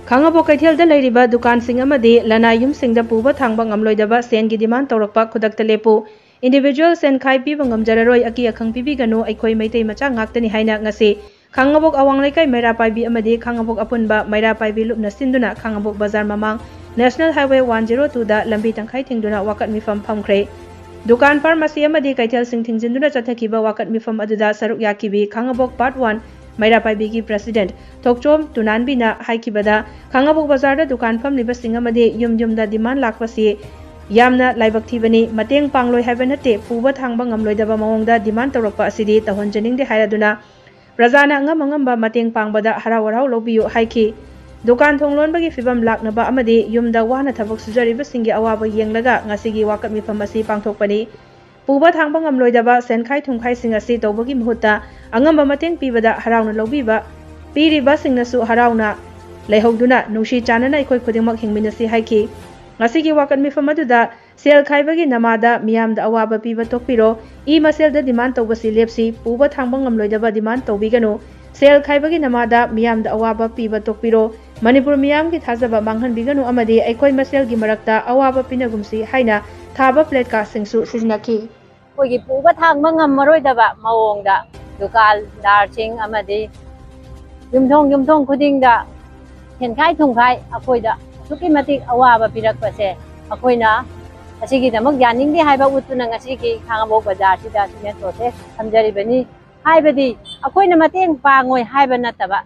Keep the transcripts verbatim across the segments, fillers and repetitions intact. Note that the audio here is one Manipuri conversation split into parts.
ꯈꯥꯡꯉꯕꯣꯛ ꯀꯩꯊꯦꯜꯗ ꯂꯩꯔꯤꯕ ꯗꯨꯀꯥꯟꯁꯤꯡ ꯑꯃꯗꯤ ꯂꯅꯥꯏ ꯌꯨꯝꯁꯤꯡꯗ ꯄꯨꯕ ꯊꯥꯡꯕ ꯉꯝꯂꯣꯏꯗꯕ ꯁꯦꯟꯒꯤ demand ꯇꯧꯔꯛꯄ ꯈꯨꯗꯛꯇ ꯂꯦꯞꯄꯨ, individual ꯁꯦꯟꯈꯥꯏ ꯄꯤꯕ ꯉꯝꯖꯔꯔꯣꯏ, ꯑꯀꯤ ꯑꯈꯪ ꯄꯤꯕꯤꯒꯅꯨ, ꯑꯩꯈꯣꯏ ꯃꯩꯇꯩ ꯃꯆꯥ ꯉꯥꯛꯇꯅꯤ ꯍꯥꯏꯅ ꯉꯁꯤ ꯈꯥꯡꯉꯕꯣꯛ ꯑꯋꯥꯡ ꯂꯩꯀꯥꯏ ꯃꯩꯔꯥ ꯄꯥꯏꯕꯤ ꯑꯃꯗꯤ ꯈꯥꯡꯉꯕꯣꯛ ꯑꯄꯨꯟꯕ ꯃꯩꯔꯥ ꯄꯥꯏꯕꯤ ꯂꯨꯞꯅ ꯁꯤꯟꯗꯨꯅ ꯈꯥꯡꯉꯕꯣꯛ ꯕꯖꯥꯔ ꯃꯃꯥꯡ National Highway one zero two ꯗ ꯂꯝꯕꯤ ꯇꯪꯈꯥꯏ ꯊꯤꯡꯗꯨꯅ ꯋꯥꯀꯠ ꯃꯤꯐꯝ ꯐꯝꯈ꯭ꯔꯦ꯫ ꯗꯨꯀꯥꯟ, ꯐꯥꯔꯃꯥꯁꯤ ꯑꯃꯗꯤ ꯀꯩꯊꯦꯜꯁꯤꯡ ꯊꯤꯡꯖꯤꯟꯗꯨꯅ ꯆꯠꯊꯈꯤꯕ ꯋꯥꯀꯠ ꯃꯤꯐꯝ ꯑꯗꯨꯗ ꯁꯔꯨꯛ ꯌꯥꯈꯤꯕꯤ ꯈꯥꯡꯉꯕꯣꯛ Part one ꯃꯩꯔꯥ ꯄꯥꯏꯕꯤꯒꯤ President ꯊꯣꯛꯆꯣꯝ ꯇꯨꯅꯥꯟꯕꯤꯅ ꯍꯥꯏꯈꯤꯕꯗ, ꯈꯥꯡꯉꯕꯣꯛ ꯕꯖꯥꯔꯗ ꯗꯨꯀꯥꯟ ꯐꯝꯂꯤꯕꯁꯤꯡ ꯑꯃꯗꯤ ꯌꯨꯝ ꯌꯨꯝꯗ demand ꯂꯥꯛꯄꯁꯤ ꯌꯥꯝꯅ ꯂꯥꯏꯕꯛ ꯊꯤꯕꯅꯤ꯫ ꯃꯇꯦꯡ ꯄꯥꯡꯂꯣꯏ ꯍꯥꯏꯕ ꯅꯠꯇꯦ, ꯄꯨꯕ ꯊꯥꯡꯕ ꯉꯝꯂꯣꯏꯗꯕ ꯃꯑꯣꯡꯗ demand ꯇꯧꯔꯛꯄ ꯑꯁꯤꯗꯤ ꯇꯧꯍꯟꯖꯅꯤꯡꯗꯦ ꯍꯥꯏꯔꯗꯨꯅ ꯄ꯭ꯔꯖꯥꯅ ꯑꯉꯝ ꯑꯉꯝꯕ ꯃꯇꯦꯡ ꯄꯥꯡꯕꯗ ꯍꯔꯥꯎ ꯍꯔꯥꯎ ꯂꯧꯕꯤꯌꯨ ꯍꯥꯏꯈꯤ꯫ ꯗꯨꯀꯥꯟ ꯊꯣꯡ ꯂꯣꯟꯕꯒꯤ ꯐꯤꯕꯝ ꯂꯥꯛꯅꯕ ꯑꯃꯗꯤ ꯌꯨꯝꯗ ꯋꯥꯅ ꯊꯕꯛ ꯁꯨꯖꯔꯤꯕꯁꯤꯡꯒꯤ ꯑꯋꯥꯕ ꯌꯦꯡꯂꯒ ꯉꯁꯤꯒꯤ ꯋꯥꯀꯠ ꯃꯤꯐꯝ ꯑꯁꯤ ꯄꯥꯡꯊꯣꯛꯄꯅꯤ꯫ ꯄꯨꯕ ꯊꯥꯡꯕ ꯉꯝꯂꯣꯏꯗꯕ ꯁꯦꯟꯈꯥꯏ ꯊꯨꯝꯈꯥꯏꯁꯤꯡ ꯑꯁꯤ ꯇꯧꯕꯒꯤ ꯃꯍꯨꯠꯇ ꯑꯉꯝꯕ ꯃꯇꯦꯡ ꯄꯤꯕꯗ ꯍꯔꯥꯎꯅ ꯂꯧꯕꯤꯕ, ꯄꯤꯔꯤꯕꯁꯤꯡꯅꯁꯨ ꯍꯔꯥꯎꯅ ꯂꯩꯍꯧꯗꯨꯅ ꯅꯨꯡꯁꯤ ꯆꯥꯟꯅꯅ ꯑꯩꯈꯣꯏ ꯈꯨꯗꯤꯡꯃꯛ ꯍꯤꯡꯃꯤꯟꯅꯁꯤ ꯍꯥꯏꯈꯤ꯫ ꯉꯁꯤꯒꯤ ꯋꯥꯀꯠ ꯃꯤꯐꯝ ꯑꯗꯨꯗ ꯁꯦꯜ ꯈꯥꯏꯕꯒꯤ ꯅꯃꯥꯗ ꯃꯤꯌꯥꯝꯗ ꯑꯋꯥꯕ ꯄꯤꯕ ꯇꯣꯛꯄꯤꯔꯣ, ꯏ ꯃꯁꯦꯜꯗ demand ꯇꯧꯕꯁꯤ ꯂꯦꯞꯁꯤ, ꯄꯨꯕ ꯊꯥꯡꯕ ꯉꯝꯂꯣꯏꯗꯕ demand ꯇꯧꯕꯤꯒꯅꯨ, ꯁꯦꯜ ꯈꯥꯏꯕꯒꯤ ꯅꯃꯥꯗ ꯃꯤꯌꯥꯝꯗ ꯑꯋꯥꯕ ꯄꯤꯕ ꯇꯣꯛꯄꯤꯔꯣ, ꯃꯅꯤꯄꯨꯔ ꯃꯤꯌꯥꯝꯒꯤ ꯊꯥꯖꯕ ꯃꯥꯡꯍꯟꯕꯤꯒꯅꯨ ꯑꯃꯗꯤ ꯑꯩꯈꯣꯏ ꯃꯁꯦꯜꯒꯤ ꯃꯔꯛꯇ ꯑꯋꯥꯕ ꯄꯤꯅꯒꯨꯝꯁꯤ ꯍꯥꯏꯅ ꯊꯥꯕ placardꯁꯤꯡꯁꯨ ꯁꯤꯖꯤꯟꯅꯈꯤ꯫ ꯑꯩꯈꯣꯏꯒꯤ ꯄꯨꯕ ꯊꯥꯡꯕ ꯉꯝꯃꯔꯣꯏꯗꯕ ꯃꯑꯣꯡꯗ ꯗꯨꯀꯥꯟꯗꯥꯔꯁꯤꯡ ꯑꯃꯗꯤ ꯌꯨꯝꯊꯣꯡ ꯌꯨꯝꯊꯣꯡ ꯈꯨꯗꯤꯡꯗ ꯁꯦꯟꯈꯥꯏ ꯊꯨꯝꯈꯥꯏ ꯑꯩꯈꯣꯏꯗ ꯑꯁꯨꯛꯀꯤ ꯃꯇꯤꯛ ꯑꯋꯥꯕ ꯄꯤꯔꯛꯄꯁꯦ ꯑꯩꯈꯣꯏꯅ ꯑꯁꯤꯒꯤꯗꯃꯛ ꯌꯥꯅꯤꯡꯗꯦ ꯍꯥꯏꯕ ꯎꯠꯇꯨꯅ ꯉꯁꯤꯒꯤ ꯈꯥꯡꯉꯕꯣꯛ ꯕꯖꯥꯔꯁꯤꯗ civil protest ꯊꯝꯖꯔꯤꯕꯅꯤ꯫ ꯍꯥꯏꯕꯗꯤ ꯑꯩꯈꯣꯏꯅ ꯃꯇꯦꯡ ꯄꯥꯡꯉꯣꯏ ꯍꯥꯏꯕ ꯅꯠꯇꯕ,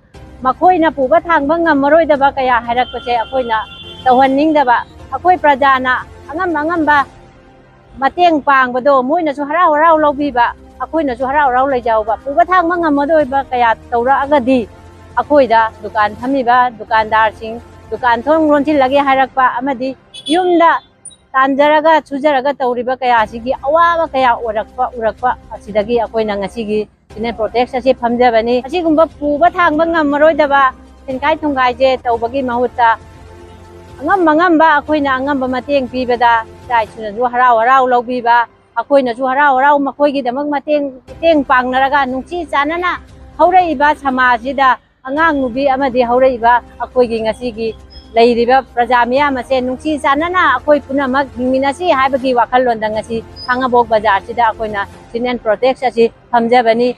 ꯃꯈꯣꯏꯅ ꯄꯨꯕ ꯊꯥꯡꯕ ꯉꯝꯃꯔꯣꯏꯗꯕ ꯀꯌꯥ ꯍꯥꯏꯔꯛꯄꯁꯦ ꯑꯩꯈꯣꯏꯅ ꯇꯧꯍꯟꯅꯤꯡꯗꯕ, ꯑꯩꯈꯣꯏ ꯄ꯭ꯔꯖꯥꯅ ꯑꯉꯝ ꯑꯉꯝꯕ ꯃꯇꯦꯡ ꯄꯥꯡꯕꯗꯣ ꯃꯣꯏꯅꯁꯨ ꯍꯔꯥꯎ ꯍꯔꯥꯎ ꯂꯧꯕꯤꯕ, ꯑꯩꯈꯣꯏꯅꯁꯨ ꯍꯔꯥꯎ ꯍꯔꯥꯎ ꯂꯩꯖꯍꯧꯕ꯫ ꯄꯨꯕ ꯊꯥꯡꯕ ꯉꯝꯃꯗꯣꯏꯕ ꯀꯌꯥ ꯇꯧꯔꯛꯑꯒꯗꯤ ꯑꯩꯈꯣꯏꯗ ꯗꯨꯀꯥꯟ ꯐꯝꯃꯤꯕ ꯗꯨꯀꯥꯟꯗꯥꯔꯁꯤꯡ, ꯗꯨꯀꯥꯟ ꯊꯣꯡ ꯂꯣꯟꯁꯤꯜꯂꯒꯦ ꯍꯥꯏꯔꯛꯄ ꯑꯃꯗꯤ ꯌꯨꯝꯗ ꯇꯥꯟꯖꯔꯒ ꯁꯨꯖꯔꯒ ꯇꯧꯔꯤꯕ ꯀꯌꯥꯁꯤꯒꯤ ꯑꯋꯥꯕ ꯀꯌꯥ ꯑꯣꯏꯔꯛꯄ, ꯎꯔꯛꯄ ꯑꯁꯤꯗꯒꯤ ꯑꯩꯈꯣꯏꯅ ꯉꯁꯤꯒꯤ civil protest ꯑꯁꯤ ꯐꯝꯖꯕꯅꯤ꯫ ꯑꯁꯤꯒꯨꯝꯕ ꯄꯨꯕ ꯊꯥꯡꯕ ꯉꯝꯃꯔꯣꯏꯗꯕ ꯁꯦꯟꯈꯥꯏ ꯊꯨꯝꯈꯥꯏꯁꯦ ꯇꯧꯕꯒꯤ ꯃꯍꯨꯠꯇ ꯑꯉꯝ ꯑꯉꯝꯕ ꯑꯩꯈꯣꯏꯅ ꯑꯉꯝꯕ ꯃꯇꯦꯡ ꯄꯤꯕꯗ ꯏꯆꯥ ꯏꯁꯨꯅꯁꯨ ꯍꯔꯥꯎ ꯍꯔꯥꯎ ꯂꯧꯕꯤꯕ, ꯑꯩꯈꯣꯏꯅꯁꯨ ꯍꯔꯥꯎ ꯍꯔꯥꯎ ꯃꯈꯣꯏꯒꯤꯗꯃꯛ ꯃꯇꯦꯡ, ꯃꯇꯦꯡ ꯄꯥꯡꯅꯔꯒ ꯅꯨꯡꯁꯤ ꯆꯥꯟꯅꯅ ꯍꯧꯔꯛꯏꯕ ꯁꯃꯥꯖꯁꯤꯗ ꯑꯉꯥꯡ ꯅꯨꯕꯤ ꯑꯃꯗꯤ ꯍꯧꯔꯛꯏꯕ ꯑꯩꯈꯣꯏꯒꯤ ꯉꯁꯤꯒꯤ ꯂꯩꯔꯤꯕ ꯄ꯭ꯔꯖꯥ ꯃꯤꯌꯥꯝ ꯑꯁꯦ ꯅꯨꯡꯁꯤ ꯆꯥꯟꯅꯅ ꯑꯩꯈꯣꯏ ꯄꯨꯝꯅꯃꯛ ꯍꯤꯡꯃꯤꯟꯅꯁꯤ ꯍꯥꯏꯕꯒꯤ ꯋꯥꯈꯜꯂꯣꯟꯗ ꯉꯁꯤ ꯈꯥꯉꯕꯣꯛ ꯕꯖꯥꯔꯁꯤꯗ ꯑꯩꯈꯣꯏꯅ Chin and Protect ꯑꯁꯤ ꯐꯝꯖꯕꯅꯤ꯫